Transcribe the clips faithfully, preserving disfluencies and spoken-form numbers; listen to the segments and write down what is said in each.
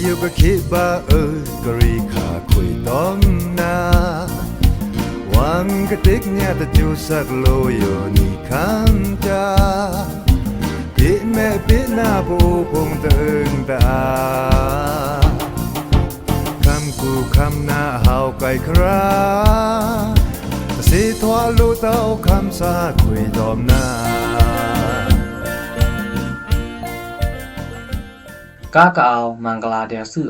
ယိုကခေဗာအွိုကရီခါခွေတောမ်နာ ဝံကတိကညတကျူစက်လိုယိုနီခမ်းတာ ပေမဲပေနာပိုဖုံတန်တာ ခမ်းကူခမ်းနာဟောက်ကိုက်ခရာ တစေထွာလိုတောက်ခမ်းစာခွေတောမ်နာ ကါကအဝ် မဂ်လာဒျာသွူ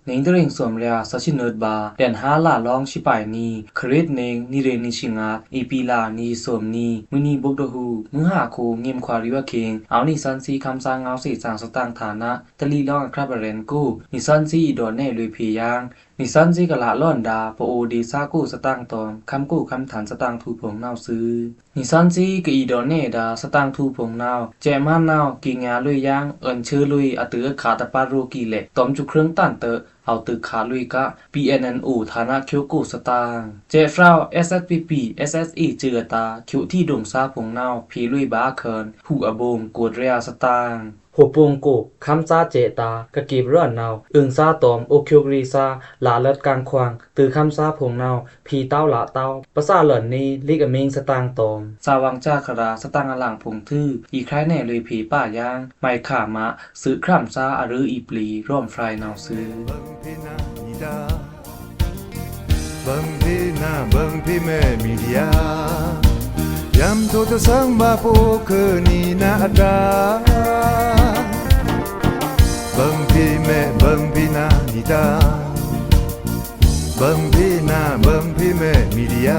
သြ နွိုင်တရဵင်သွမ်လျာ သရှိနွိုက်ဗာ ဒွဲနဟာလ လောင်းရှစ်ပိုင်နံ ခရစ်နွိုင် နွိုင်ရေနွိုင်ဆံငါး ဧပြီလ နွိုင်သွမ်နံ မွိုန်နံ ဘုတ်တဟူ မွိုန်ဟါခို ငိမ်ခွါရီဝ်အခိင် အဝ်နွိုင်သွမ်သွမ်ခမ်းသားငဝ်းသွေ့စံ သတင်ꩻဌာန တလီလောင်းအခရပ်ပရဲဉ်ႏကို နွိုင်သွမ်သွမ်အီဒေါ့နဲလွေဖေႏယင်း နွိုင်သွမ်သွမ်ကလꩻလွဉ်ဒါ ပအိုဝ်ဒေသကို သတင်ꩻတွမ် ခမ်းကိုခမ်းထန်ႏသတင်ꩻထူႏဖုံႏနဝ်ꩻသွူ။ နွိုင်သွမ်သွမ်ကအီဒေါ့နဲဒါ သတင်ꩻထူႏဖုံႏနဝ်ꩻ စဲ့ꩻမန်းနဝ်ꩻ ကေငျာလွေꩻယင်း အွဉ်ႏဆွိုလွေꩻ အတေအခါတပတ်ရိုးကီးလဲ့ တွမ်ကျူခွိုင်ႏတန်တ᩻ အဝ်တေခါလွေꩻက ပီအီအီ ဌာနႏချွိုးကိုသတင်ꩻ စဲ့ꩻဖြောဝ် SSPP SSA စဲ့ꩻအတာႏ ချွိုးထီဒိုင်သားဖုံႏနဝ်ꩻ ဖေလွေꩻဗာအခွဉ် ဟူအဘိုင်ႏကိုတ်ꩻရျာႏသတင်ꩻ ဟူအဘိုင်ႏကိုတ်ꩻ ခမ်းသားစဲ့ꩻတာႏ ကကေပ်လွဉ်နဝ်ꩻ အွဉ်ႏသားတွမ် အိုချွိုးရေသား လꩻလွတ်ꩻကင်ခွင်ႏ တေခမ်းသားဖုံႏနဝ်ꩻ ဖေတဝ်းလꩻတဝ်း ပသားလွဉ်နေ လီကအမင်းသတင်ꩻတွမ် သာဝင်ႏစခရာႏ သတင်ꩻအလင်ဖုံႏသွူ အီႏခရိုင်နဲလွေဖေႏပယင်း မုဲင်ခါမꩻ သွူခရမ်သား အရွိုအီႏပျီ ရောမ်ဖြိုင်ႏနဝ်ꩻသွူ။ ဘင်ဖေနာ ဘင်ဖေမဲ media ယံႏထိုꩻတသင်ဗာပိုခဲနီနာအတာႏ ဘင်ဖေမဲ ဘင်ဖေနာ နီတာႏ ဘင်ဖေနာ ဘင်ဖေမဲ media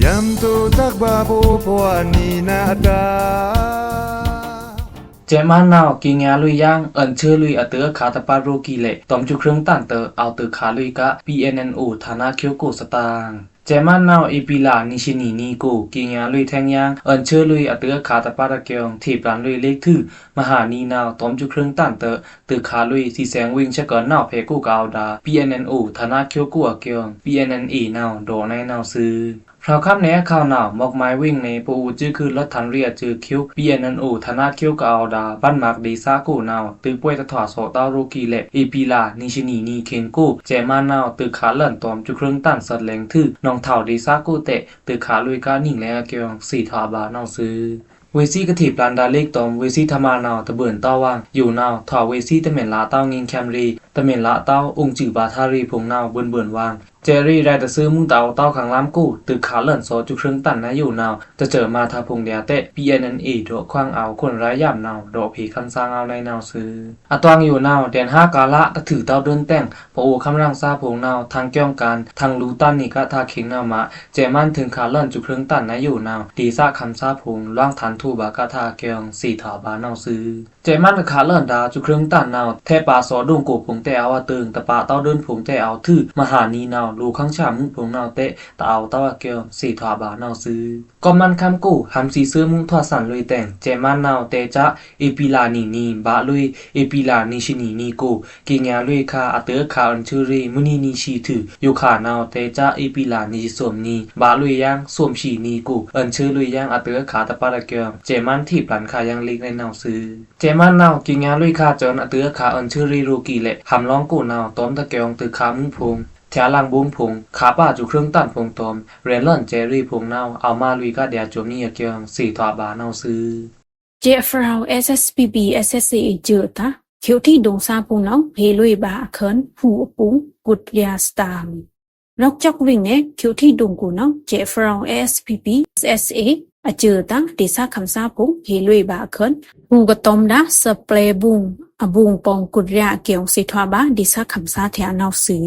ယံႏထိုꩻတတ်ဗာပိုခဲနီနာအတာႏ စဲ့ꩻမန်းနဝ်ꩻ ကေငျာလွေꩻယင်း အွဉ်ႏဆွိုလွေꩻ အတေအခါတပတ်ရိုးကီးလဲ့ တွမ်ကျူခွိုင်ႏတန်တ᩻ အဝ်တေခါလွေꩻက ပီအီအီ ဌာနႏချွိုးကိုသတင်ꩻ စဲ့ꩻမန်းနဝ်ꩻ ဧပြီလ နွိုင်သီနံနံꩻကို ကေငျာလွေꩻထဲင်ယင်း အွဉ်ႏဆွိုလွေꩻ အတေအခါတပတ်အကျိုင်း ထေႏပျန်လွေꩻလီးထွူ မဟာနံနဝ်ꩻ တွမ်ကျူခွိုင်ႏတန်တ᩻ တေခါလွေꩻ သီသင်ႏဝိင်ႏဆက်ကီုနဝ်ꩻ ဖဲကိုကဝ်ဒါ ပီအီအီ ဌာနႏချွိုးကိုအကျိုင်း ပီအီအီနဝ်ꩻ ဒေါ့နဲနဝ်ꩻသွူ။ ဖြောဝ်ႏခမ်းနဲအခေါင်နဝ်ꩻ မွက်မုဲင်ဝိင်ႏနဲ ပအိုဝ်ႏစူးခုလော့ꩻထန်ရီအစူးချွိုး ပီအီအီ ဌာနႏချွိုးကအဝ်ဒါ ဘန်မၢပ်ꩻဒေသကိုနဝ်ꩻ တိုဝ်းပွေတထွာသောတဝ်းရိုးကီးလဲ့ ဧပြီလ နွိုင်သီနံနံခဲန်ကို စဲ့ꩻမန်းနဝ်ꩻ တေခါလွဉ်တွမ်ကျူခွိုင်ႏတန်သွဉ်လဲင်ထွူ နွင်ထောင်ဒေသကိုတဲ တေခါလွေꩻကနီင်လဲအကျိုင်း သေထွာဗာနဝ်ꩻသွူ။ ဝေ့သီးကထေႏပျန်ဒါလီးတွမ် ဝေ့သီးထမာနဝ်ꩻ တဘိုင်တဝ်းဝင် ယိုနဝ်ꩻ ထွာဝေ့သီးတမင်လꩻတဝ်းငိုင်ႏချမ်းရီ တမင်လꩻတဝ်း အိုင်စုဗာႏထါရီဖုံႏနဝ်ꩻ ဘိုင်ဘိုင်ဝင် စဲ့ꩻရီရာတသွူမူတဝ်းတဝ်းခမ်းလမ်းကို တေခါလွဉ်သောကျူခွိုင်ႏတန်နယိုနဝ်ꩻ တစၢၤမၤထါဖုံႏဒျာတဲ ပီအီအီ ဒေါ့ခွင်ႏအဝ်ႏခွန်ရာယမ်နဝ်ꩻ ဒေါ့ဖေႏခမ်းသားငဝ်းနဲနဝ်ꩻသွူ။ အတွင်ယိုနဝ်ꩻ ဒွဲနဟာကလ တထွူတဝ်းဒိုင်တဲင် ပအိုဝ်ႏခမ်းရင်သားဖုံႏနဝ်ꩻ ထင်ကျိုင်းကၢၼ် ထင်လူႏတန်နီကထါခိင်နဝ်ꩻမး စဲ့ꩻမန်းထိုင်ခါလွဉ်ကျူခွိုင်ႏတန်နယိုနဝ်ꩻ ဒေသခမ်းသားဖုံႏ လွင်ႏထန်ႏထိုဗာႏကထါအကျိုင်း သေထွာဗာနဝ်ꩻသွူ။ စဲ့ꩻမန်းကခါလွဉ်ဒါ ကျူခွိုင်ႏတန်နဝ်ꩻ ထဲပါသောဒိုင်ကိုဖုံႏတဲအဝ်အတိုင် တပါသောဒိုင်ဖုံႏတဲအဝ်ထွူ မဟာနံနဝ်ꩻ လူႏခမ်းသားမူးဖုံႏနဝ်ꩻတဲ တအဝ်တဝ်းအကျိုင်း သေထွာဗာနဝ်ꩻသွူ။ ကွပ်မန်းခမ်းကို ဟံႏသွူမူးထွာသန်လွေꩻတဲင် စဲ့ꩻမန်းနဝ်ꩻတဲက ဧပြီလနွိုင်နံဗာလွေꩻ ဧပြီလနွိုင်သီနံနံကို ကေငျာလွေꩻခါ အတေအခါအွဉ်ႏဆွိုလွေꩻ မုနီနွိုင်သီထွူ ယိုခါနဝ်ꩻတဲက ဧပြီလနွိုင်သီသွမ်နံဗာလွေꩻယင်း သွမ်သီနံကို အွဉ်ႏဆွိုလွေꩻယင်း အတေအခါတပတ်အကျိုင်း စဲ့ꩻမန်းထေႏပျန်ခါယင်းလီးနဲနဝ်ꩻသွူ။ စဲ့ꩻမန်းနဝ်ꩻ ကေငျာလွေꩻခါစွဉ် အတေအခါအွဉ်ႏဆွိုလွေꩻရိုးကီးလဲ့ ဟံႏလွင်ႏကိုနဝ်ꩻ တွမ်တကျိုင်း တေခါမူးဖုံႏ ထဲလင်ဘုံဖုံႏ ခါပါကျူခွိုင်ႏတန်ဖုံႏတွမ် ရဲဉ်လွဉ်စဲ့ꩻရီဖုံႏနဝ်ꩻ အဝ်ႏမါလွေꩻကဒျာစွမ်နံအကျိုင်း သေထွာဗာနဝ်ꩻသွူ။ စဲ့ꩻဖြောဝ် SSPP SSA စဲ့ꩻအတာႏ ချွိုးထီဒိုင်သားဖုံႏနဝ်ꩻ ဖေလွေꩻဗာႏအခွဉ် ဟူအပူင်ႏ ကုတ်ꩻရျာႏသတင်ꩻ လွောက်ကျောက်ဝိင်ႏနဲ ချွိုးထီဒိုင်ကိုနဝ်ꩻ စဲ့ꩻဖြောဝ် SSPP SSA အစဲ့ꩻအတာႏ ဒေသခမ်းသားဖုံႏ ဖေလွေꩻဗာႏအခွဉ် ဟူကတွမ်ဒါ သပျဲဘုံႏ အဘုံႏပေါင်ႏကုတ်ꩻရျာႏအကျိုင်း သေထွာဗာ ဒေသခမ်းသားထဲအနဝ်ꩻသွူ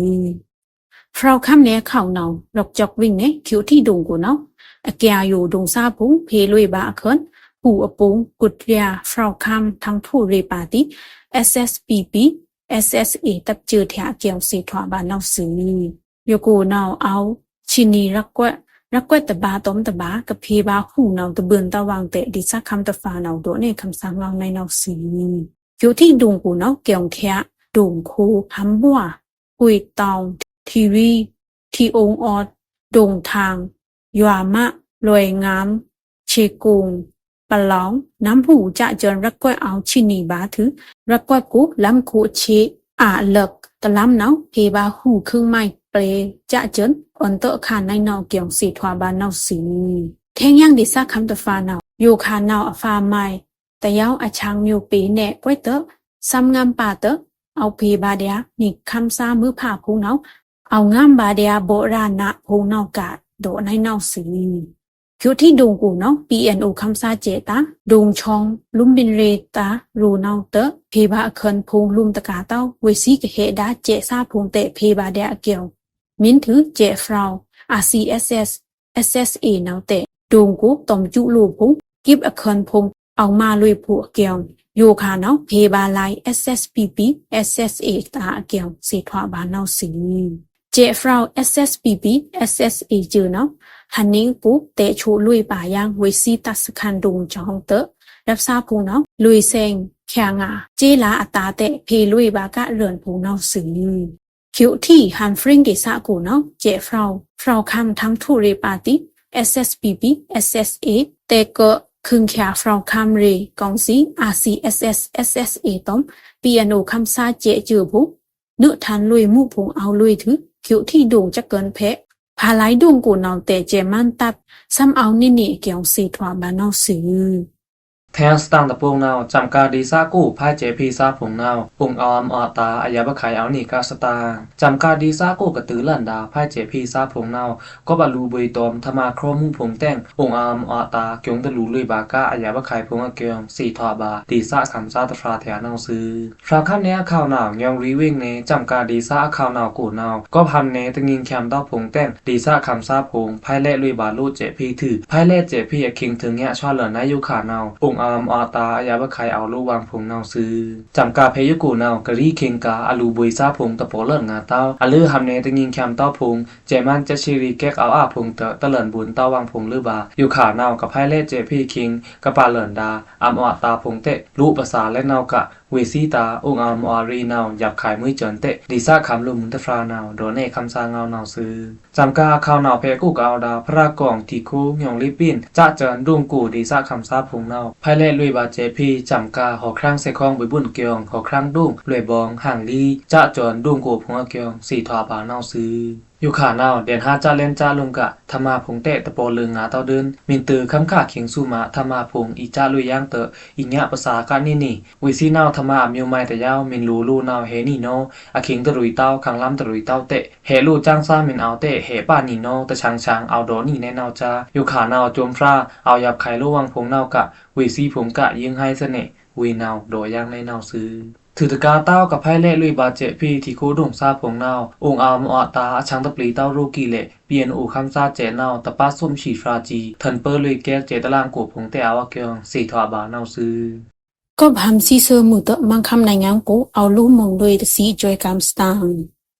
။ ဖြောဝ်ႏခမ်းနဲအခေါင်နဝ်ꩻ လွောက်ကျောက်ဝိင်ႏနဲ ချွိုးထီဒိုင်ကိုနဝ်ꩻ အကျာယိုဒိုင်သားဖုံႏ ဖေလွေꩻဗာႏအခွဉ် ဟူအပူင်ႏ ကုတ်ꩻရျာႏ ဖြောဝ်ႏခမ်း ထင်ႏထိုရေပါတီ SSPP SSA တပ်စဲ့ꩻထဲအကျိုင်း သေထွာဗာနဝ်ꩻသွူ။ ယိုကိုနဝ်ꩻ အဝ်ႏ ချီနံရပ်ကွက် ရပ်ကွက်တပါတွမ်တပါ ကဖေႏဗာႏဟူနဝ်ꩻ တဘိုင်တဝ်းဝင်တဲ ဒေသခမ်းတဖါနဝ်ꩻ ဒေါ့နဲခမ်းသားငဝ်းနဲနဝ်ꩻသွူ။ ချွိုးထီဒိုင်ကိုနဝ်ꩻ ကျိုင်းထဲ ဒိုင်ခို ဟံႏဘွာ ကွေတောင် ထီရီ ထီအိုင်အော့ ဒိုင်ထင် ယွာမ လွဲင်ငမ်း ချေကုံ ပလောင် နမ်းဟူကစွဉ်ရပ်ကွက်အဝ်ႏ ချီနံဗာႏထွူ ရပ်ကွက်ကို လမ်းခိုအချေ အာႏလက်ႏတလမ်းနဝ်ꩻ ဖေႏဗာႏဟူးခွိုင်းမုဲင် ပျေႏစဲ့ꩻစွဉ်ႏ အွောန်ႏတွို့ꩻခါꩻနုဲင်းနဝ်ꩻ ကျွံႏသေထွာꩻဗာႏနဝ်ꩻသွူ။ ထဲႏယင်းဒေႏသၣ်ခမ်းတဖါနဝ်ꩻ ယိုꩻခါꩻနဝ်ꩻအဖါမုဲင် တယဝ်းအချံႏမျိူႏပေႏနယ်ꩻ ကွဲးတွို့ꩻ သမ်းငမ်းပါꩻတွို့ꩻ အဝ်ဖေႏဗာႏဒျာႏ နံꩻခမ်းသားမွိုးဖါꩻဖိုင်ႏနဝ်ꩻ အဝ်ငမ်းဗာႏဒျာႏဗော့ꩻရာꩻနꩻဖိုင်ႏနဝ်ꩻ ကအော့ꩻနုဲင်းနဝ်ꩻသွူ။ ကျိုးထီꩻဒိုင်ႏကိုꩻနဝ်ꩻ ပီအ့ၣ်အု ခမ်းသားစဲ့ꩻတာႏ ဒိုင်ႏချွင်း လုမ်းဗိန်ရေꩻတာႏရုံႏနဝ်ꩻတွို့ꩻ ဖေႏဗာႏအခွေးဖိုင်ႏ လုမ်းတကာႏတဝ်း ဝေ့ꩻသီးကဟဲဒါႏ စဲ့ꩻသားဖိုင်ႏတွို့ꩻ ဖေႏဗာႏဒျာႏအကျွံႏ မီးတွို့ꩻ စဲ့ꩻသားဖိုင်ႏ RCSS/SSA နဝ်ꩻတွို့ꩻ ဒိုင်ႏကိုꩻ တောင်ႏကျူးလိုꩻဖိုင်ႏ ကပ်အခွေးဖိုင်ႏ အဝ်မလွေꩻဖိုင်ႏအကျွံႏ ယိုꩻခါꩻနဝ်ꩻ ဖေႏဗာႏလိုင်း SSPP/SSA တာႏအကျွံႏ သေထွာꩻဗာႏနဝ်ꩻသွူ။ စဲ့ꩻသားဖိုင်ႏ SSPP/SSA စွိုꩻနဝ်ꩻ ဟန်ႏကိုꩻ တဲꩻဆိုလွေꩻဗာႏယင်း ဝေ့ꩻသီးတပ်စခန်းဒိုင်ႏချွင်းတွို့ꩻ တပ်သားဖိုင်ႏနဝ်ꩻ လွေꩻသဲင် ဖြာငါ စ့ꩻလာႏအတာႏတွို့ꩻ ဖေႏလွေꩻဗာႏကရူန်းဖိုင်ႏနဝ်ꩻသွူ။ ကျိုးထီꩻ ဟန်ႏဖြိုင်ꩻဒေႏသၣ်ကိုꩻနဝ်ꩻ စဲ့ꩻသားဖိုင်ႏ ဖရောင်ႏခမ်း ထန်းထိုးရေးပါတီ SSPP/SSA တဲꩻခွိုင်ꩻ ခဲဖြိုင်ꩻဖရောင်ႏခမ်းရေꩻကောင်စီ RCSS/SSA တွင် ပီအ့ၣ်အု ခမ်းသားစဲ့ꩻစွိုꩻဖိုင်ႏ နုဲင်းထန်ႏလွေꩻမူဖိုင်ႏ အဝ်လွေꩻထွူ ကျိုးထီꩻဒိုင်ႏစကွိုန်ႏဖဲ ဖါလါဒိုင်ႏကိုꩻနဝ်ꩻတွို့ꩻ စဲ့ꩻမန်းတပ် သမ်ꩻအဝ်နေနေအကျွံႏ သေထွာꩻဗာႏနဝ်ꩻသွူ။ ထဲႏစတန်ႏတပိုင်နဝ်ꩻ စံကဵုဒေႏသၣ်ကိုꩻ ဖဲစဲ့ꩻဖေႏသားဖိုင်ႏနဝ်ꩻ အိုင်ႏအာႏမွဲတာႏ အယပ်ꩻခုဲင်ႏအဝ်နေကစတန်ႏ စံကဵုဒေႏသၣ်ကိုꩻ ကတိူဝ်းလန်ဒါႏ ဖဲစဲ့ꩻဖေႏသားဖိုင်ႏနဝ်ꩻ ကွပ်ꩻအလူႏဗွေႏတွမ်ႏ ထမꩻခရောမူဖိုင်ႏတဲင် အိုင်ႏအာႏမွဲတာႏ ကျွံႏတလူႏလွေꩻဗာႏကအယပ်ꩻခုဲင်ႏဖိုင်ႏ အကျွံႏ သေထွာꩻဗာႏ ဒေႏသၣ်ခမ်းသားတဖြာႏထဲႏနဝ်ꩻသွူ။ ဖြာႏခမ်းနယ်အခဝ်နဝ်ꩻ ညွင်းရီဝိင်နယ် စံကဵုဒေႏသၣ်အခဝ်နဝ်ꩻကိုꩻနဝ်ꩻ ကွပ်ꩻဟန်ႏနယ် တငိုင်ႏခံႏတဝ်းဖိုင်ႏတဲင် ဒေႏသၣ်ခမ်းသားဖိုင်ႏ ဖဲလဲ့လွေꩻဗာႏလိုꩻစဲ့ꩻဖေႏထွူ ဖဲလဲ့စဲ့ꩻဖေႏအခိုင်ထိုင်ညါ သွော်လွေꩻနဝ်ꩻယိုꩻခါꩻနဝ်ꩻ အိုင်ႏအာႏမွဲတာႏ အယပ်ꩻခုဲင်ႏအဝ်လိုဝ်ဝွံဖိုင်ႏနဝ်ꩻသွူ။ စံကဵုဖေႏယုကိုꩻနဝ်ꩻ ကရီခိင်ႏကၤ အလူႏဗွေႏသားဖိုင်ႏ တပော့ꩻလွေꩻငါႏတဝ်း အလွေꩻဟန်ႏနယ် တငိုင်ႏခံႏတဝ်းဖိုင်ႏ စဲ့ꩻမန်းစက်ရှေရီႏကဲကဝ်အာဖိုင်ႏတွို့ꩻ တလွေꩻဗွေႏတဝ်းဝွံဖိုင်ႏလွေꩻဗာႏ ယိုꩻခါꩻနဝ်ꩻ ကဖဲလဲ့စဲ့ꩻဖေႏအခိုင်ႏ ကပာ်လွေꩻဒါႏ အာႏမွဲတာႏဖိုင်ႏတွို့ꩻ လိုꩻပစာႏလဲနဝ်ꩻက ဝေ့ꩻသီးတာႏ အိုင်ႏအာႏမွဲရေꩻနဝ်ꩻ ယပ်ꩻခုဲင်ႏမွိုင်းစွိုန်တွို့ꩻ ဒေႏသၣ်ခမ်းလိုꩻမုၼ်တဖြာႏနဝ်ꩻ ဒိုင်ႏနယ်ခမ်းသားငဝ်းနဝ်ꩻသွူ။ စံကဵုအခဝ်နဝ်ꩻ ဖဲကိုကဝ်ဒါႏ ဖရာꩻကွင်ႏ ထီခိုင်ႏ ညွင်းလေ့ပိန်ꩻ စံကဵုဒိုင်ႏကိုꩻ ဒေႏသၣ်ခမ်းသားဖိုင်ႏနဝ်ꩻ ဖဲလဲ့လွေꩻဗာႏစဲ့ꩻဖေႏ စံကဵု ဟော့ꩻခြံသဲႏခွေါင်ႏ ဗွေႏပုန်ꩻကျွံႏ ဟော့ꩻခြံဒိုင်ႏ လွေꩻဗွေႏ ဟန်ႏလီး စံကဵုဒိုင်ႏကိုꩻဖိုင်ႏအကျွံႏ သေထွာꩻဗာႏနဝ်ꩻသွူ။ ယိုꩻခါꩻနဝ်ꩻ ဒဲန်ဟါစလဲန်စလွံက ထမꩻဖိုင်ႏတွို့ꩻ တပော့ꩻလွေꩻငါႏတဝ်းဒိုင် မီးတွို့ꩻ ခမ်းခါꩻခိုင်ႏသူးမꩻ ထမꩻဖိုင်ႏ အီႏစလွေꩻယင်းတွို့ꩻ အီႏညါပစာႏကနဲနေ ဝေ့ꩻသီးနဝ်ꩻ ထမꩻအမျိူးမွဲတယဝ်း မီးလိုꩻလိုꩻနဝ်ꩻ ဟဲနေနီ အခိုင်ႏတရွေꩻတဝ်း ခမ်းလမ်းတရွေꩻတဝ်းတွို့ꩻ ဟဲလိုꩻစံကဵုမီးအဝ်တွို့ꩻ ဟဲပါနေနီ တဆင်ႏဆင်ႏ အဝ်ဒိုင်ႏနီနဲနဝ်ꩻသွူ။ ယိုꩻခါꩻနဝ်ꩻ စွမ်ဖြာ အဝ်ယပ်ꩻခုဲင်ႏလိုဝ်ဝွံဖိုင်ႏနဝ်ꩻက ဝေ့ꩻသီးဖိုင်ႏက ယိုင်းဟဲသေ့ꩻ ဝေꩻနဝ်ꩻ ဒိုင်ႏယင်းနဲနဝ်ꩻသွူ။ ထွူတကာႏတဝ်း ကဖဲလဲ့လွေꩻဗာႏစဲ့ꩻဖေႏ ထီခိုင်ႏဒိုင်ႏသားဖိုင်ႏနဝ်ꩻ အိုင်ႏအာႏမွဲတာႏ အချံႏတပျီႏတဝ်း ရိုးကီးလဲ့ ပီအ့ၣ်အု ခမ်းသားစဲ့ꩻနဝ်ꩻ တပါသွမ်ဖြီဖြာႏကြီး ထွန်ပိုꩻလွေꩻကဲစဲ့ꩻ တလင်ကိုꩻဖိုင်ႏတွို့ꩻ အဝ်အကျွံႏ သေထွာꩻဗာႏနဝ်ꩻသွူ။ ကွပ်ꩻဟံႏသီးသွိုးမုတွို့ꩻ မန်းခမ်းနွေꩻငါႏကိုꩻ အဝ်လိုꩻမုင်ႏလွေꩻတသီး စွဲးကမ်းစတန်ႏ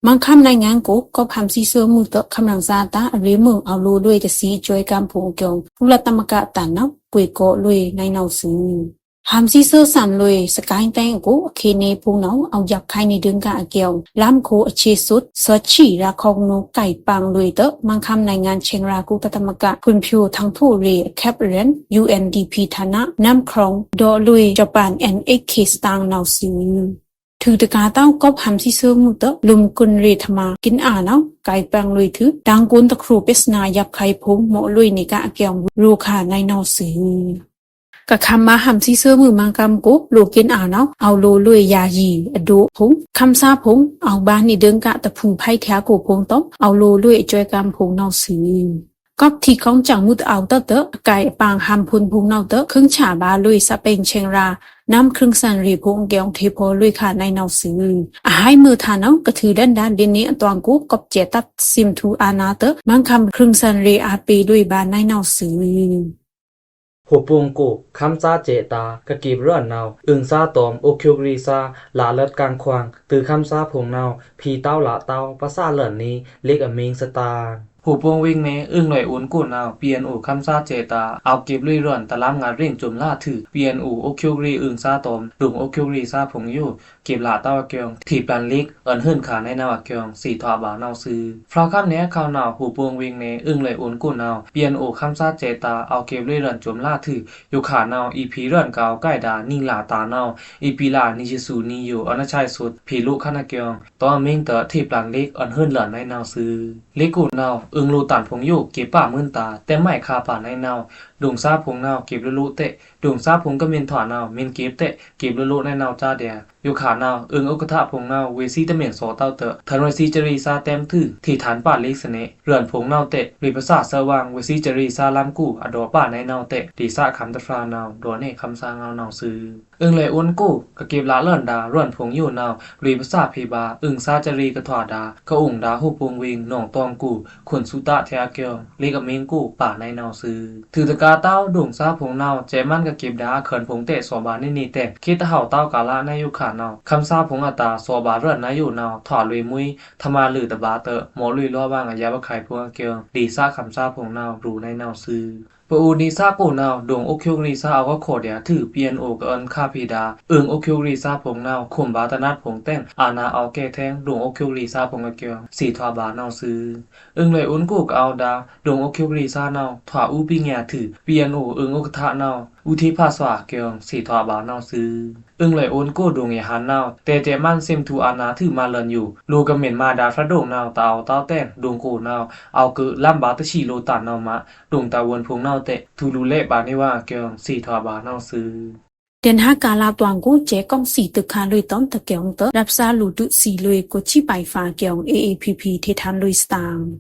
မန်းခမ်းနွေꩻငါႏကိုꩻ ကွပ်ꩻဟံႏသီးသွိုးမုတွို့ꩻ ခမ်းရင်ꩻသားတဢရေမုင်ႏ အဝ်လိုꩻလွေꩻတသီး စွဲးကမ်းဖိုင်ႏအကျွံႏ ကုလသမဂ္ဂတန်ႏနဝ်ꩻ ကွေးကောလွေꩻနဲနဝ်ꩻသွူ။ ဟံႏသီးသွိုးသံꩻလွေꩻ စကၢင်းတဲင်းအကိုꩻ အခေတ်နေဖိုင်ႏနဝ်ꩻ အဝ်ယပ်ꩻခုဲင်ႏနေဒိုင်ႏကအကျွံႏ လမ်းကိုအရှည်สุด သွတ်ချီရာႏခေါင်နူႏ ကိုက်ပန်းလွေꩻတွို့ꩻ မန်းခမ်းနွေꩻငါႏ ချင်ရာႏကုလသမဂ္ဂ ဖွံ့ဖြိုးထန်းထိုးရေး အခက်အခဲအရန် UNDP ဌာန နမ်းခြောင်ႏ ဒိုင်ႏလွေꩻ ဂျပန် NHK စတန်ႏနဝ်ꩻသွူ။ ထွူတကာႏတဝ်း ကွပ်ꩻဟံႏသီးသွိုးမုတွို့ꩻ လုမ်ႏကုန်ရေꩻထမꩻ ကင်အာႏနဝ်ꩻ ကိုက်ပန်းလွေꩻထွူ တန်ႏကုန်းတစ်ခု ပြဿနာယပ်ꩻခုဲင်ႏဖိုင်ႏ မော့ꩻလွေꩻနေကအကျွံႏ ရိုးခါꩻနဲနဝ်ꩻသွူ။ ကခမ်းမါဟံႏသီးသွိုးမု မန်းခမ်းကိုꩻ လိုꩻကင်အာႏနဝ်ꩻ အဝ်လိုꩻလွေꩻယာယီ အဒိုးဖိုင်ႏ ခမ်းသားဖိုင်ႏ အဝ်ဗာႏနေဒိုင်ႏက တဖုဖဲထဲႏကိုꩻဖိုင်ႏတွို့ꩻ အဝ်လိုꩻလွေꩻစွဲးကမ်းဖိုင်ႏနဝ်ꩻသွူ။ ကွပ်ꩻထီႏခေါင်းစံမုတအဝ်တွို့ꩻ အကိုက်အပန်းဟံႏဖိုင်ႏဖိုင်ႏနဝ်ꩻတွို့ꩻ ခုင်းဆာဗာႏလွေꩻ စပင်ႏချင်ရာႏ နမ်းခြောင်ႏ ခရုင်ႏသံရေꩻဖိုင်ႏအကျွံႏ ထေꩻဖော်လွေꩻခါꩻနဲနဝ်ꩻသွူ။ အဟိုင်ꩻမွိုးထါနဝ်ꩻ ကထွူႏဒဏ်ဒါႏ ဒ်န့ၣ်အတွင်ꩻကိုꩻ ကွပ်ꩻစဲ့ꩻတပ်သီးမု အဝ်နာတွို့ꩻ မန်းခမ်းခြောင်ႏ ခရုင်ႏသံရေꩻ အားပေးလွေꩻဗာႏနဲနဝ်ꩻသွူ။ ဟူပိုင်ကို ခမ်းသားစဲ့ꩻတာႏ ကကေပ်လွေꩻနဝ်ꩻ အုင်သားတွမ်ႏ အိုက်ႏကျိုးဂရီသား လꩻလွတ်ꩻကင်ခွင် တွို့ꩻခမ်းသားဖိုင်ႏနဝ်ꩻ ဖီတဝ်းလꩻတဝ်း ပသလွေꩻနေ လစ်အမီင်းသတင်ႏ ဟူꩻပိုင်ႏဝေင်ꩻနယ်ႏ အွိုင်လွေꩻအွုန်းကိုꩻနဝ်ꩻ ပီအဲန်အို ခမ်းသားစဲ့ꩻတာႏ အဝ်ႏကဲပ်လွေꩻရွဉ်ႏ တလမ်းငတ်ꩻရိင်ꩻ စုမ်ႏလာႏထွူ ပီအဲန်အို အိုးချွိုးကရေꩻအွိုင်ႏသားတောမ်ႏ ဒွင်ꩻအိုးချွိုးကရေꩻသားဖိုင်ႏယို ကဲပ်လာႏတဝ်းအကျိုင်း ထေꩻပျံႏလစ် အွဉ်ႏဟိုင်ꩻခါႏနဝ်ꩻအကျိုင်း သေထွာဘဝနဝ်ꩻသွူ။ ဖြောက်ꩻခမ်းနယ်ႏအခေါင်နဝ်ꩻ ဟူꩻပိုင်ႏဝေင်ꩻနယ်ႏ အွိုင်လွေꩻအွုန်းကိုꩻနဝ်ꩻ ပီအဲန်အို ခမ်းသားစဲ့ꩻတာႏ အဝ်ႏကဲပ်လွေꩻရွဉ်ႏ စုမ်ႏလာႏထွူ ယိုခါႏနဝ်ꩻ အီႏဖေႏရွဉ်ႏ ကအဝ်ႏကိုက်ဒါႏ နံလတာႏနဝ်ꩻ အီႏပီလ နွေꩻဆံသူနွေꩻယို အွဉ်ႏအချိုက်ꩻသွုတ်ꩻ ဖေႏလိုꩻခမ်းအကျိုင်း တောင်းအမင်းတွော် ထေꩻပျံႏလစ် အွဉ်ႏဟိုင်ꩻလန်နဝ်ꩻသွူ။ လစ်ကိုꩻနဝ်ꩻ အွိုင်လိုꩻတန်ဖိုင်ႏယို ကဲပ်ပါမွိုင်းတာႏ တဲမိုက်ခါႏပါႏနဝ်ꩻ ဒွင်ꩻသားဖိုင်ႏနဝ်ꩻ ကဲပ်လိုꩻလိုꩻတဲ့ ဒွင်ꩻသားဖိုင်ႏကမင်ꩻထွာနဝ်ꩻ မင်ꩻကဲပ်တဲ့ ကဲပ်လိုꩻလိုꩻနဝ်ꩻ စတဲ့ ယိုခါႏနဝ်ꩻ အွိုင်ႏဥက္ကဋ္ဌဖိုင်ႏနဝ်ꩻ ဝေꩻသွီႏတမင်ꩻသောတဝ်းတွော့ꩻ ထန်ဝေꩻသွီႏစရီꩻသားတဲမ်းထွူ ထေꩻထန်ႏပါႏလစ်သနေ ရွဉ်ႏဖိုင်ႏနဝ်ꩻတဲ့ လွေꩻပစာꩻသွဲဝ်းဝင်ꩻ ဝေꩻသွီႏစရီꩻသားလမ်းကို အဒေါ့ပါႏနဝ်ꩻတဲ့ ဒေသႏခမ်းတဖြာနဝ်ꩻ ဒေါ်နေခမ်းသားငဝ်းနဝ်ꩻသွူ။ အွိုင်လွေꩻအွုန်းကိုꩻ ကကဲပ်လာႏလွဉ်ႏဒါႏ ရွဉ်ႏဖိုင်ႏယိုနဝ်ꩻ လွေꩻပစာꩻဖေႏပါႏ အွိုင်ꩻသားစရီꩻကထွာဒါႏ ကအုံဒါႏဟူꩻပိုင်ႏဝေင်ꩻ နောင်တောင်ကို ခွန်သူတာႏထဲအကျိုင်း လစ်အမင်းကိုꩻပါႏနဝ်ꩻသွူ။ ထွူတကာႏတဝ်း ဒွင်ꩻသားဖိုင်ႏနဝ်ꩻ စဲ့ꩻမန်းကကဲပ်ဒါႏ အခွဉ်ဖိုင်ႏတဲ့ သော့ꩻပါႏနေနေတဲ ခေတ်တဟဝ်းတဝ်းကာလနဝ်ꩻယိုခါႏနဝ်ꩻ ခမ်းသားဖိုင်ႏအတာႏ သော့ꩻပါႏရွဉ်ႏနဝ်ꩻယိုနဝ်ꩻ ထွာလွေꩻမွိုင်း ထမာလွေꩻတဘာႏတွော့ꩻ မော့လွေꩻလော့ꩻဝင်ꩻ အယပ်ꩻခုဲင်ဖိုင်ႏအကျိုင်း ဒေသႏခမ်းသားဖိုင်ႏနဝ်ꩻ ရေꩻနဝ်ꩻသွူ။ ပအိုဝ်ဒေသကိုꩻနဝ်ꩻ ဒွင်ꩻအိုးချွိုးကရေꩻသား အဝ်ႏကောက်ခေါ်ဒါႏထွူ ပီအဲန်အို ကအွဉ်ႏခါႏဖေႏဒါႏ အွိုင်ꩻအိုးချွိုးကရေꩻသားဖိုင်ႏနဝ်ꩻ ခွန်ဗာႏတနတ်ဖိုင်ႏတဲင် အာဏာအဝ်ႏကဲထဲင် ဒွင်ꩻအိုးချွိုးကရေꩻသားဖိုင်ႏအကျိုင်း သေထွာဘဝနဝ်ꩻသွူ။ အွိုင်လွေꩻအွုန်းကိုꩻကအဝ်ႏဒါႏ ဒွင်ꩻအိုးချွိုးကရေꩻသားနဝ်ꩻ ထွာဦးပီငျာႏထွူ ပီအဲန်အို အွိုင်ꩻဥက္ကဋ္ဌနဝ်ꩻ ဦးထေးဖာစွာအကျိုင်း သေထွာဘဝနဝ်ꩻသွူ။ အွိုင်လွေꩻအွုန်းကိုꩻ ဒွင်ꩻယဟန်ႏနဝ်ꩻ တဲစဲ့ꩻမန်း သင်ꩻထူအာဏာထွူ မꩻလွဉ်ယို လိုꩻကမင်ꩻမဒါႏဖြတ်ဒွင်ꩻနဝ်ꩻ တအဝ်ႏတဝ်းတဲင် ဒွင်ꩻကိုꩻနဝ်ꩻ အဝ်ႏကွိုက်လမ်းဗာႏတသီႏလိုꩻတန်နဝ်ꩻမး ဒွင်ꩻတဝွန်ဖိုင်ႏနဝ်ꩻတဲ့ ထူလူလဲ့ဗာႏနေဝ်ꩻအကျိုင်း သေထွာဘဝနဝ်ꩻသွူ။ ဒင်ႏဟါႏကာႏလꩻတွင်ꩻကို စဲ့ꩻကောင်ႏသီꩻတွိုက်ꩻခါႏလွေꩻ တွမ်ꩻထကျိုင်ꩻတွော့ꩻ ရပ်ꩻပစားလူꩻတွုသီꩻလွေꩻ ကိုꩻချီပိုင်ꩻဖာအကျိုင်း အေအေပီပီ ထေꩻထန်လွေꩻသတင်ꩻ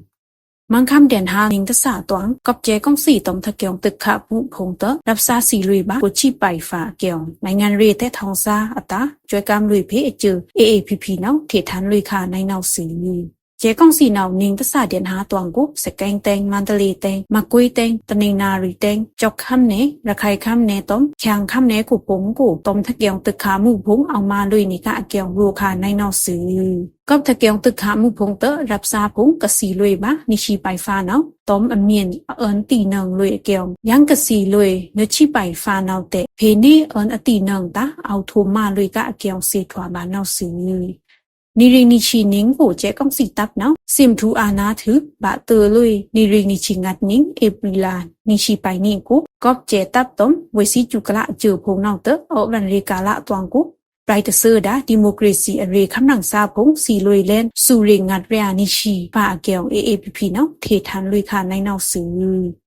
။ မန်းခမ်းဒင်ႏဟါႏ နွေသစတွင်ꩻ ကပ်စဲ့ꩻကောင်ႏသီꩻတွမ်ꩻထကျိုင်ꩻတွိုက်ꩻခါႏမူးဖိုင်ႏတွော့ꩻ ရပ်ꩻပစားသီꩻလွေꩻဗာႏ ကိုꩻချီပိုင်ꩻဖာအကျိုင်း နိုင်ငံရေးထဲထောင်စားအတာႏ စွဲးကမ်းလွေꩻဖေႏအကျိုး အေအေပီပီနဝ်ꩻ ထေꩻထန်လွေꩻခါႏနဝ်ꩻသွူ။ စဲ့ꩻကောင်ႏသီꩻနဝ်ꩻ နွေသစဒင်ႏဟါႏတွင်ꩻကိုꩻ စကဲင်းတဲင်၊ မန္တလေးတဲင်၊ မကွေးတဲင်၊ တနီင်္သာရီတဲင်၊ ကျောက်ခမ်းနယ်၊ ရခိုင်ခမ်းနယ်တွမ်ꩻ ခရျိုင်ခမ်းနယ်ကိုꩻဖိုင်ႏကိုꩻ တွမ်ꩻထကျိုင်ꩻတွိုက်ꩻခါႏမူးဖိုင်ႏ အဝ်ႏမါလွေꩻနေဝ်ꩻကအကျိုင်း ရေꩻခါႏနဝ်ꩻသွူ။ ကပ်သကျိုင်ꩻတွိုက်ꩻခါႏမူးဖိုင်ႏတွော့ꩻ ရပ်ꩻပစားဖိုင်ႏ ကသီꩻလွေꩻဗာႏ နွေꩻဆံပိုင်ꩻဖာနဝ်ꩻ တွမ်ꩻအမင်ꩻအအွဉ်ႏတီနွိုင်ꩻလွေꩻအကျိုင်း ယင်းကသီꩻလွေꩻ နွေꩻဆံပိုင်ꩻဖာနဝ်ꩻတဲ့ ဖေႏနေအွဉ်ႏအတီနွိုင်ꩻတာႏ အဝ်ႏထိုꩻမါလွေꩻကအကျိုင်း သေထွာဘဝနဝ်ꩻသွူ။ နွေꩻရေꩻနွေꩻဆံနွိုင်ꩻကိုꩻ စဲ့ꩻကောင်ႏသီꩻတပ်နဝ်ꩻ သင်ꩻထူအာဏာထွူ ဗိုလ်ချုပ်မှူးကြီး နွေꩻရေꩻနွေꩻဆံငတ်နွိုင်ꩻ ဧပြီလ နွေꩻဆံပိုင်နွိုင်ꩻကိုꩻ ကပ်စဲ့ꩻတပ်တွမ်ꩻ ဝေꩻသွီႏစူꩻကလအကျိုင်းဖိုင်ႏနဝ်ꩻတွော့ꩻ အော့ဝ့ရန်ရေꩻကာႏလတွင်ꩻကိုꩻ ပြိုင်တသျိဒါႏ ဒီမိုကရေစီအရေ့ꩻ ခမ်းရင်ႏသားဖိုင်ႏ သီꩻလွေꩻလဲန် သူꩻရေꩻငတ်ရဲအနွေꩻဆံဖာအကျိုင်း အေအေပီပီနဝ်ꩻ ထေꩻထန်လွေꩻခါႏနဝ်ꩻသွူ။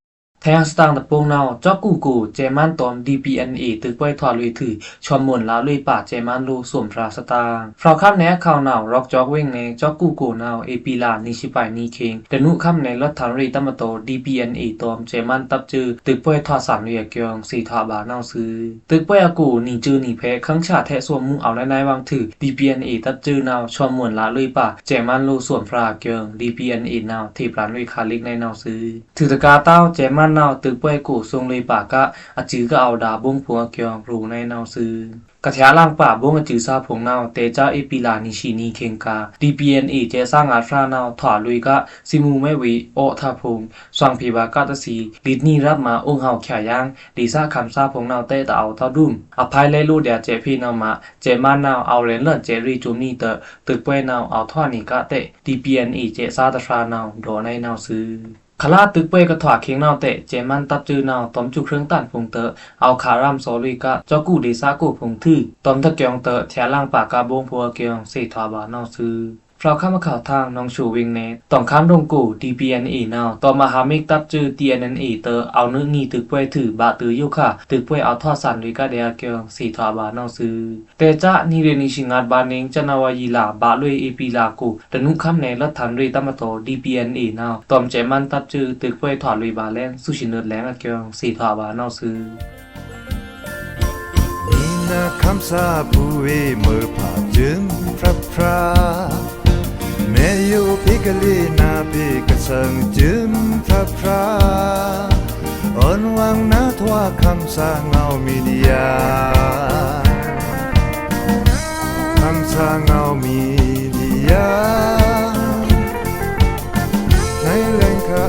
ထဲစတန်ႏတပုင်ႏနဝ်ꩻ ကျောက်ကူကို စဲ့ꩻမန်းတွမ်ꩻ ဒီပီအန်အေ တွိုက်ꩻပွဲထွာလွေꩻထွူ ဆွမ်မွန်လလွေꩻပါႏ စဲ့ꩻမန်းလိုꩻ သုမ်ဖြာႏသတင်ꩻ။ ဖြောက်ꩻခမ်းနယ်ႏအခေါင်နဝ်ꩻ ရွော့ꩻကျောက်ဝိုင်နယ်ႏ ကျောက်ကူကိုနဝ်ꩻ ဧပြီလ နွေꩻဆံပိုင်နွိုင်ꩻခင်း တနူးခမ်းနယ်ႏ လွတ်ꩻထန်ရေတပ်မတော် ဒီပီအန်အေတွမ်ꩻ စဲ့ꩻမန်းတပ်စွူ တွိုက်ꩻပွဲထွာသင်လွေꩻအကျိုင်း သေထွာဘဝနဝ်ꩻသွူ။ တွိုက်ꩻပွဲအကို နွေꩻစွူနွေꩻဖဲ ခမ်းဆာထဲသွမ်မူး အဝ်ႏနဲဝ်းဝင်ꩻထွူ ဒီပီအန်အေတပ်စွူနဝ်ꩻ ဆွမ်မွန်လလွေꩻပါႏ စဲ့ꩻမန်းလိုꩻ သုမ်ဖြာႏအကျိုင်း ဒီပီအန်အေနဝ်ꩻ ထေꩻပျံလွေꩻခါႏလစ်နဲဝ်ꩻသွူ။ ထွူတကာႏတဝ်း စဲ့ꩻမန်းနဝ်ꩻ တွိုက်ꩻပွဲကို သွင်လွေꩻပါႏက အစွူကအဝ်ႏဒါႏ ဗုံးဖိုင်ႏအကျိုင်း ရေꩻနဲဝ်ꩻသွူ။ ကထဲလင်ပါႏ ဗုံးအစွူသားဖိုင်ႏနဝ်ꩻ တဲကြား ဧပြီလ နွေꩻဆံနွိုင်ꩻခင်းက ဒီပီအန်အေ စဲ့ꩻသားငတ်ဖြာနဝ်ꩻ ထွာလွေꩻက သွမ်မူးမဲဝေꩻ အော့ꩻထဖိုင်ႏ သွင်ဖြေႏဗာႏကတသီႏ လွေꩻနွေꩻရပ်မါ အုံဟဝ်ချာႏယင်း ဒေသႏခမ်းသားဖိုင်ႏနဝ်ꩻတဲ တအဝ်ႏတဝ်းဒွမ် အဖိုင်ႏလဲလိုꩻဒါႏစဲ့ꩻဖေႏနဝ်ꩻမး စဲ့ꩻမန်းနဝ်ꩻ အဝ်ႏရဲဉ်လွဉ်စဲ့ꩻရေꩻစွူနွေꩻတွော့ꩻ တွိုက်ꩻပွဲနဝ်ꩻ အဝ်ႏထွာနွေꩻကတဲ ဒီပီအန်အေ စဲ့ꩻသားတဖြာနဝ်ꩻ ရေꩻနဲဝ်ꩻသွူ။ ခလတွိုက်ꩻပွဲကထွာခင်းနဝ်ꩻတဲ စဲ့ꩻမန်းတပ်စွူနဝ်ꩻ တွမ်ꩻစွူးခြိုင်းတန်ဖိုင်ႏတွော့ꩻ အဝ်ႏခါႏရမ်ႏသောလွေꩻက ကျောက်ကူဒေသကိုဖိုင်ႏထွူ တွမ်ꩻထကျိုင်ꩻတွော့ꩻ ထဲလင်ပါႏက ဗုံးဖိုင်ႏအကျိုင်း သေထွာဘဝနဝ်ꩻသွူ။ ဖြောက်ꩻခမ်းအခေါင်ထင် နောင်ချိုဝိုင်နယ်ႏ တွင်ခမ်းရုံကို ဒီပီအန်အေနဝ်ꩻ တွမ်ꩻမဟာမိတ်တပ်စွူ တီအန်အန်အေတွော့ꩻ အဝ်ႏနွေꩻနွေꩻတွိုက်ꩻပွဲထွူ ဗိုလ်ချုပ်မှူးကြီး တွိုက်ꩻပွဲအဝ်ႏထွာသင်လွေꩻကဒဲအကျိုင်း သေထွာဘဝနဝ်ꩻသွူ။ တဲကြား နွေꩻရေꩻနွေꩻဆံငတ်ဗာႏနွေꩻ ဇန်နဝါရီလဗာႏလွေꩻ ဧပြီလကို တနူးခမ်းနယ်ႏ လွတ်ꩻထန်ရေတပ်မတော် ဒီပီအန်အေနဝ်ꩻ တွမ်ꩻစဲ့ꩻမန်းတပ်စွူ တွိုက်ꩻပွဲထွာလွေꩻဗာႏလဲန် သွူသီႏနွတ်ꩻလဲန်အကျိုင်း သေထွာဘဝနဝ်ꩻသွူ။ မီနာခမ်းသားအပူႏဝေꩻ မွဲဖါႏစွူဖြတ်ဖြတ် မဲယိုဖေႏကလေးနါဖေႏ ကသံႏစွူဖြတ်ဖြတ် အွဉ်ႏဝင်ꩻနါထွာခမ်းသားငဝ်းမီဒီယာ ခမ်းသားငဝ်းမီဒီယာ နွေꩻလဲန်ခါ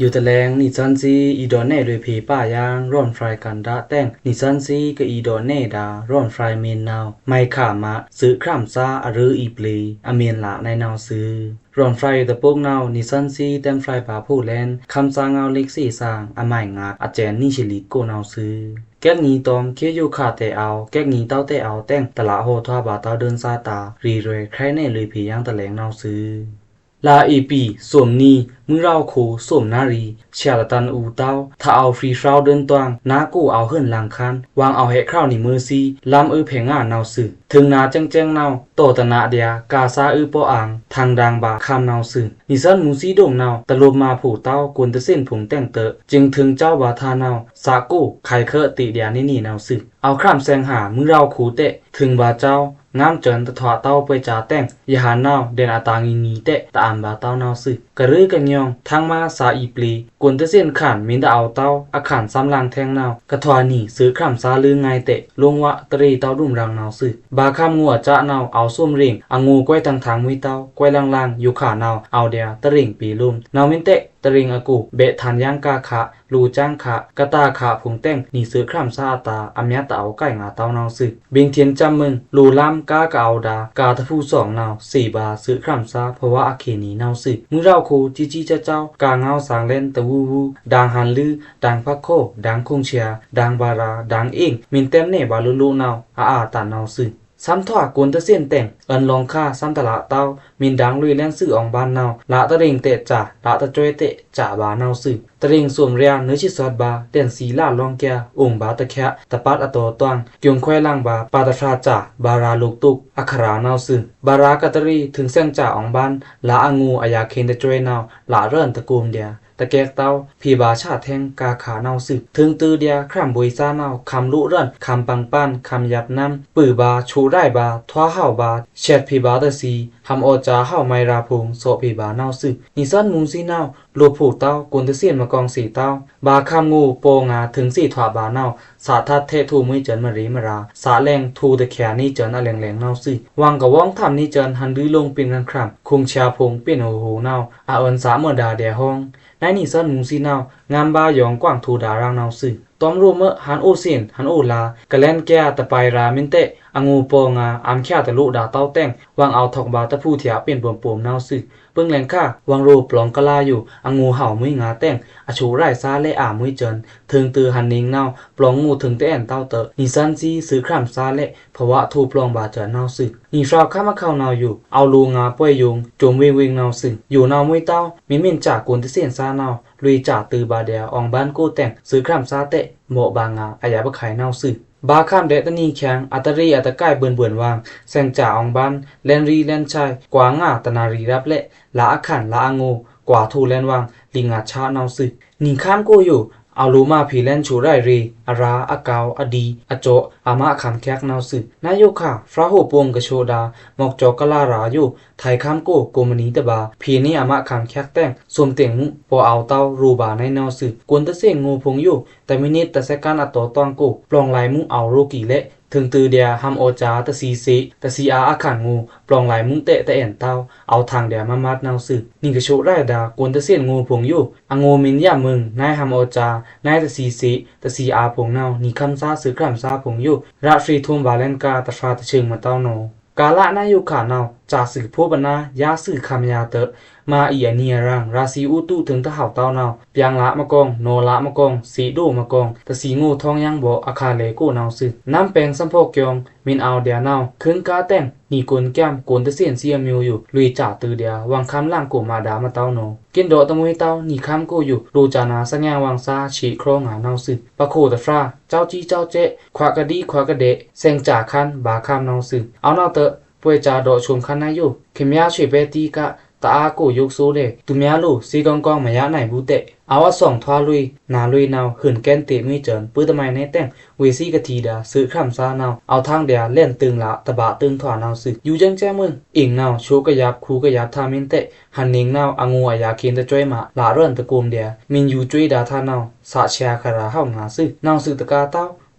ယိုတလဲင် နီသွဉ်းသီး အီဒေါ့နဲ့လွေဖေႏပါယင်း ရွန်ဖရဲကိုန်ဒၣ်တဲင် နီသွဉ်းသီးကအီဒေါ့နဲ့ဒါ ရွန်ဖရဲမ့န်နဝ်ႇ မုဲင်ခါမး သွေးခြံစာ အရွေးအီပျေး အမ့ၢ်လၢနဝ်ႇသွူ။ ရွန်ဖရဲတပုတ်နဝ်ႇ နီသွဉ်းသီးတဲမ်းဖရဲဗာႏဖိုၣ်လဲၼ် ခြံစာငဝ်းလိက်သီးသင် အမိုင်ငါး အစဲန်နံရှလိတ်ကိုနဝ်ႇသွူ။ ကဲကနံၤတွမ် ခေတ်ယိုခါတဲအဝ် ကဲကနံၤတဝ်းတဲအဝ်တဲင် တလးဟော်ထွားဗာႏတဝ်းဒိုၼ်းသါတႃ ရေရွဲးခြံနယ်လွေဖေႏယင်းတလဲင်နဝ်ႇသွူ။ လါအ့ပီး သွမ်နံၤ မုၢ်ရောဝ်းခို သွမ်နၣ်ရီး ဆျာတတန်အူတဝ်း ထဢဝ်ဖြီဖြဝ်ဒိုၼ်းတွင်း နါကိုဢဝ်ဟိုၼ်လင်ခမ်း ဝင်အဝ်ဟဲခြောက်နံၤမႃးသီး လမ်းအွေဖဲငါနဝ်ႇသွူ။ ထိုင်နၤစဲင်စဲင်နဝ်ႇ တေႃႇတနါဒျာ ကႃႈသါအုပောအၢင် ထင်ဒင်ဗာႏခမ်းနဝ်ႇသွူ။ နီသွဉ်းမူသီးဒိုင်နဝ်ႇ တလိပ်မႃးဖိုၣ်တဝ်း ကွန်တသ့ၼ်ၽုင်တဲင်တႄႉ စင်ထိုင်စဝ်ဗာႏထႃနဝ်ႇ သးကို ၶၢႆခဲတ့ဒျာန့ၢ်နံၤနဝ်ႇသွူ။ အဝ်ခြံစဲင်ဟႃ မုၢ်ရောဝ်းခိုတဲၣ် ထိုင်ဗာႏစဝ် ငမ်းစၼ်တထွးတဝ်း ပှဲၢ်စၢတဲင် ယဟၢၼ်နဝ်ႇ ဒဲန်အတၢင်အီနံၤတဲၣ် တအမ်ဗာႏတဝ်းနဝ်ႇသွူ။ ကရူးကညွင် ထင်းမါသးအီပျေး ကွန်တသ့ၼ်ခၢၼ် မ့ၢ်တအဝ်တဝ်း အခၢၼ်သမ်းလင်ထဲင်နဝ်ႇ ကထွးနံၤ သွေးခြံစာလွေငါတဲၣ် လိုင်းဝႃးတရေတဝ်းဒုမ်ရင်နဝ်ႇသွူ။ ဗာႏခမ်းငိုအစၢနဝ်ႇ အဝ်သွမ်ရေင် အငိုကွဲးထင်ထင်မွိုးတဝ်း ကွဲးလင်လင် ယိုခါနဝ်ႇ အဝ်ဒျာ တရေင်ပေလိုမ်း နဝ်ႇမ့ၢ်တဲၣ် တရေင်အကို ဘဲးထၢၼ်ယင်းကႃၶ လူဝ်ၸင်းခ ကတာ်ခ ဖုင်တဲင် နီသွေးခြံစာအတာ အမျတ်တအဝ်ကိုင်ငါတဝ်းနဝ်ႇသွူ။ ဗိင်ၶိုၼ်းစမ်းမုင် လူဝ်လမ်းကါကအဝ်ဒါ ကႃတဖုသွင်နဝ်ႇ သေဗာႏသွေးခြံစာ ဖဝါအခေတ်နံၤနဝ်ႇသွူ။ မုၢ်ရောဝ်းခို ကီကီကၠောက်ၠောက် ကႃငဝ်းသင်လဲၼ် တဝူဝူ ဒင်ဟန်လိုဝ် ဒင်ဖက်ခို ဒင်ခုင်ဆျာ ဒင်ဗရာ ဒင်အ့င် မ့ၢ်တဲမ်းန့ၢ်ဗာႏလိုလိုနဝ်ႇ အအါတန်နဝ်ႇသွူ။ သမ်းထွား ကွန်တသ့ၼ်တဲင် အၼ်လွင်ခါသမ်းတလးတဝ်း မ့ၢ်ဒင်လွေလဲၼ်သွူဢွင်ဗၢၼ်နဝ်ႇ လႃႇတရေင်တဲၣ်စႃ လႃႇတစွဲတဲၣ်စႃဗာႏနဝ်ႇသွူ။ တရေင်သွမ်ရျာ နွေးသီးသွတ်ဗာႏ ဒဲန်သီးလႃးလွင်ၵျာ အိုင်ဗာႏတၶျာ တပတ်အတေါတွင် ကျုံခွဲးလင်ဗာႏ ပါတဖြာစႃ ဗရာလုက်တုၵ် အခရာနဝ်ႇသွူ။ ဗရာကတရေထိုင်သဲင်စႃဢွင်ဗၢၼ် လႃႇအငိုအယၢၵ်ႈၶိုၼ်းတစွဲနဝ်ႇ လႃႇရွၼ်ႇတကုမ်ဒျာ တကဲးတဝ်း ဖေဗာႏဆႃထဲင် ကႃၶနဝ်ႇသွူ။ ထိုင်တိုဝ်ဒျာ ခြံဗွေသားနဝ်ႇ ခြံလိုတ်ရွၼ်ႇ ခြံပင်ပၢၼ် ခြံယပ်နမ်း ပိုဝ်ဗာႏ သူးရိုက်ဗာႏ ထွားဟဝ်ဗာႏ သျတ်ႇဖေဗာႏတသီး ဟမ်ဢောစႃဟဝ်မုဲင်ရာဖုင် သော့ၽေဗာႏနဝ်ႇသွူ။ နီသွဉ်းမူသီးနဝ်ႇ လိပ်ဖိုၣ်တဝ်း ကွန်တသ့ၼ်မကွင်သေတဝ်း ဗာႏခမ်းငိုပေါ်ငါထိုင်သေထွားဗာႏနဝ်ႇ သးထတ်းထဲထိုပ်မွေးစၼ်မရေမရာ သးလဲင်ထိုပ်တချျာန့ၢ်စၼ်အလဲင်လဲင်နဝ်ႇသွူ။ ဝင်ကဝွင်ထမ်န့ၢ်စၼ် ဟန်ဒုးလူင်ပဵၼ်ခမ်းခမ်း ခုင်ဆျာဖုင်ပဵၼ်ဟူးဟူးနဝ်ႇ အအွၼ်သးမွဲဒါဒျာဟုင် နဝ်ႇ နီသွဉ်းမူသီးနဝ်ႇ ငမ်းဗာႏယွင်ကွင်ထိုပ်ဒါရၢင်နဝ်ႇသွူ။ တွမ်ရိုးမွဲ ဟန်အိုသ့ၼ် ဟန်အိုလႃ ကလဲၼ်ကျာတပၢႆရာမ့ၢ်တဲႉ အငိုပေါ်ငါ အမ်ၶျာတလိဒါတဝ်းတဲင် ဝင်အဝ်ထွက်ဗာႏတဖုထျာပဵၼ်ပူမ်ပူမ်နဝ်ႇသွူ။ ပိုင်းလဲင်ခါ ဝင်ရိုးပျွင်ကလႃးယူႇ အငိုဟဝ်မွေးငါတဲင် အသူးရိုက်သႃလဲအါမွေးစၼ် ထိုင်တိုဝ်ဟန်နင်နဝ်ႇ ပျွင်ငိုထိုင်တအဲၼ်တဝ်းတႄႉ နီသွဉ်းသီး သွေးခြံစာလဲ ဖဝါထိုပ်ပျွင်ဗာႏစၼ်နဝ်ႇသွူ။ နီသွဉ်းခမ်းအခေါင်နဝ်ႇယူႇ အဝ်လိုဝ်ငါပွဲယုင် စုမ်ဝေဝေနဝ်ႇသွူ။ ယူႇနဝ်ႇမွေးတဝ်း မီးမီးစၢ်ကွန်တသ့ၼ်သႃနဝ်ႇ လွေစၢ်တိုဝ်ဗာႏဒျာ အောင်ပန်းကိုးတၢင်ႇ သွေးခြံစာတႄႉ မော့ဗာႏငါ အယပ်ႉပၶၢႆနဝ်ႇသွူ။ ဗာႏခမ်းဒျာတနံၣ်ချင် အတရေအတကိုက်ပိုၼ်ပိုၼ်ဝၢင် သႅင်ႇစႃႇအောင်ပန်း လဲၼ်ရီးလဲၼ်ဆၢႆး ကွႃငႃႉတနႃရီရပ်းလဲ လႃဢၶၼ်ႇ လႃအငို ကွႃထိုပ်လဲၼ်ဝၢင် လီငႃႇဆႃၼဝ်ႇသွူ။ နီၶမ်းကိုယူႇ အဝ်လိုဝ်မႃးဖီလဲၼ်သူးရိုက်ရေ အရႃ အကောဝ် အဒီ အစော့ အမၣ်ၶမ်းချၢၵ်ၼဝ်ႇသွူ။ နယုၵ်ႉၶႃႈ ဖြႃႁူဝ်ပူင်ကသိုဒါ မွၵ်ႈၸေႃၵလႃးရႃယူႇ ထႆးခမ်းကို ကိူမၼီးတဗာ ဖီၼီဢမၣ်ၶမ်းချၢၵ်တဲင် သွမ်တဵင်မူ ပေႃဢဝ်တဝ်း ရူဝ်ဗာႏနဝ်ႇသွူ။ ကွန်တသ့ၼ်ငိုၽုင်ယူႇ တမီးနိတ်ႉတသႅၵ်ႉၵၢၼ်ႉအတေႃးတွင်ၵူဝ် ပျွင်လၢႆမူဢဝ်ရူဝ်းကီးလဲ ထိုင်တိုဝ်ဒျာ ဟမ်ဢေႃးၸႃတသီးသေ တသီးဢႃးဢၶၼ်ႇငို ပျွင်လၢႆမူတႄႉတအဲၼ်တဝ်း အဝ်ထၢင်ဒျာမႃးမတ်ႉနဝ်ႇသွူ။ နီၶသိုရိုက်ဒါ ကွန်တသ့ၼ်ငိုၽုင်ယူႇ အငိုမီးယႃႉမုင် နၢႆးဟမ်ဢေႃးၸႃ နၢႆးတသီးသေ တသီးဢႃးၽုင်နဝ်ႇ နီၶမ်းသႃသွေးခြံစာၽုင်ယူႇ ရၢတ်ႉဖြီထုမ်ႈဗႃးလဲၼ်ၵႃႈ တဖြႃတသိုင်မတဝ်းနဝ်ႇ။ ကႃလၼယုၵ်ႉၶႃႈနဝ်ႇ ၸႃႇသိုပ်ႇၽူပ်ႉပၼ်ၼႃႈ ယႃႇသိုဝ်ႉၶမ်ႈယႃႇတိူဝ်ႉ မႃးဢီႈဢၼီဢရၢင်ႇ ရႃႇသီဢူးတူးထိုင်တႁဝ်းတဝ်းနဝ်ႇ ပျၢင်လႃႉမၵွင် ၼေႃလႃႉမၵွင် သီးတူဝ်မၵွင် တသီးငိုထွင်းယင်းပေႃႇ အခႃႈလႄႈၵူဝ်ႇနဝ်ႇသိုဝ်ႈ ၼမ်ႉပႅင်သမ်ႉၽွၵ်ႈၵျွင်း မီးဢဝ်ဒျာနဝ်ႇ ၶိုင်ၵႃႈတႅင်ႇ နီၶုၼ်ၵျၢမ်ႇၶုၼ်တသ့ၼ်သီးအမဵဝ်းယူႇ လွေၸႃႇတိုဝ်ဒျာ ဝၢင်းၶမ်းလၢင်ႉၵူဝ်ႇမႃးဒႃမတဝ်းနဝ်ႇ။ ၵိၼ်းတေႃႇတမူၺ်းတဝ်း နီၶမ်းၵူဝ်ႇယူႇ လူဝ်ႇၸႃႇၼႃႇသၢင်ႈယၢင်ႈဝၢင်းသႃႇ သီၶျေႃးငႃႇနဝ်ႇသိုဝ်ႈ ပၶူဝ်တဖြႃ ၸဝ်ႈၸီႇၸဝ်ႈၸႄႈ ၶႂၢၵ်ႈၵႃႈတီႈၶႂၢၵ်ႈၵႃႈတႄႉ သႅင်ႇၸႃႇၶၼ် ဗၢၵ်ႈၶၢမ်ႈနဝ်ႇသိုဝ်ႈ ဢဝ်ၼဝ်ႈတိူဝ်ႉ ပႄႉၸႃႇတေႃႇသုမ်ၶၼ်ၼႆယူႇ ၶိုၼ်းမျႃးသွႆႈပႄႉတီႈၵႃႈ တဢႃးၵူဝ်ႇယုၵ်ႉသူဝ်းလႄႈ တူဝ်မျႃးလူဝ်ႇ သီၵွင်ၵွင်မယႃးၼႆႉၽူႈတႄႉ ဢဝ်သွင်ႇထွႃးလွေႈ ၼႃႇလွေႈနဝ်ႇ ႁိုၼ်ႇၵႅၼ်ႇတေႇမွေးၸၼ် ပိူဝ်ႈတမႆႉၼႂ်းတႅင်ႇ ဝေႇသီႇၵထီးတႃႇ သိူဝ်ၶျၢမ်ႇသႃၼဝ်ႇ ဢဝ်ထၢင်ႇတႄႉ လႅၼ်ႈတိူင်ႇလႃႇ တပႃႇတိူင်ႇထွႃႇၼဝ်ႇသိုဝ်ႈ ယူႇၸႅင်ႈၸႅင်ႈမိူင်း ဢိင်ၼဝ်ႇ သူဝ်းၵယၢပ်ႈ ၶူးၵယၢပ်ႈ ထႃႈမဵၼ်းတႄႉ ႁၼ်ၼိင်ႇၼဝ်ႇ ဢငူဝ်ႇဢယႃႇၶိၼ်တၸွႆးမႃး လႃႇရွၼ်ႇတၵူမ်ႇတႄႉ မဵၼ်ယူႇၸွႆးတႃႇထႃႈၼဝ်ႇ သႃႇသျႃႇၶႃႇရႃႇႁဝ်ႉငႃႇသိုဝ်ႈ ၼဝ်ႇသိုဝ်ႈတၵႃႇတဝ်ႉ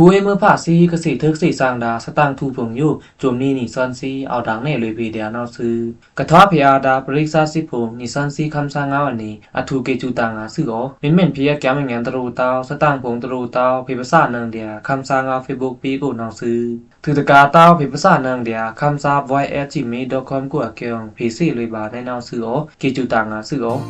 ဖူးဝေးမွိုးဖါသီး ကသေ့ထွို့ကသေ့သင်ဒါႏ သတင်ꩻထူႏဖိုင်ႏယို စူမ်နီနီသွဉ်းသီး အဝ်ႏဒါႏနယ်လွေꩻဖေႏဒျာႏအနောက်သွူ။ ကထွားဖေႏအာႏဒါႏ ပရစ်ꩻသားသီးဖိုင်ႏ နီသွဉ်းသီး ခမ်းသားငါးအနံၤ အထူးက့ꩻစူꩻတၢင်ꩻငါႏသွူသြောꩻ။ မ့မ့ၢ်ဖေႏအကျဲမငဲဒရိုးတဝ်း သတင်ꩻဖိုင်ႏတရိုးတဝ်း ဖေႏပသနင်ꩻဒျာႏ ခမ်းသားငါး Facebook pageကို နောက်သွူ။ ထုးတကာႏတဝ်း ဖေႏပသနင်ꩻဒျာႏ ခမ်းသား voice at gmail dot com ကိုအကျုံႏ ဖေႏသေလွေꩻဗာႏနယ်နောက်သွူသြောာ် က့ꩻစူꩻတၢင်ꩻငါႏသွူသြောာ်။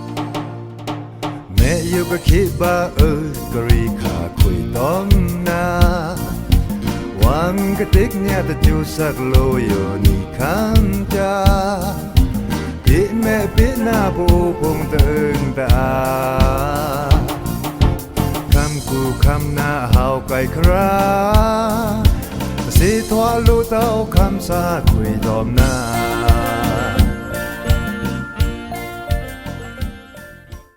မဲယုကခေဗာအွို ကရေခါခွေႏတွမ်နၤ ဝမ်းကတိတ်ညါတစူးသက်လိုယိုနံၤခမ်းတာႏ ပေ့မဲပေ့နါပအိုဖိုင်ႏ တအုံႏတအာႏ ခမ်းကူခမ်းနာႏဟဝ်ႏကိုက်ခရာႏ သေထွာလိုႏတဝ်း ခမ်းသားခွေႏတွမ်နၤ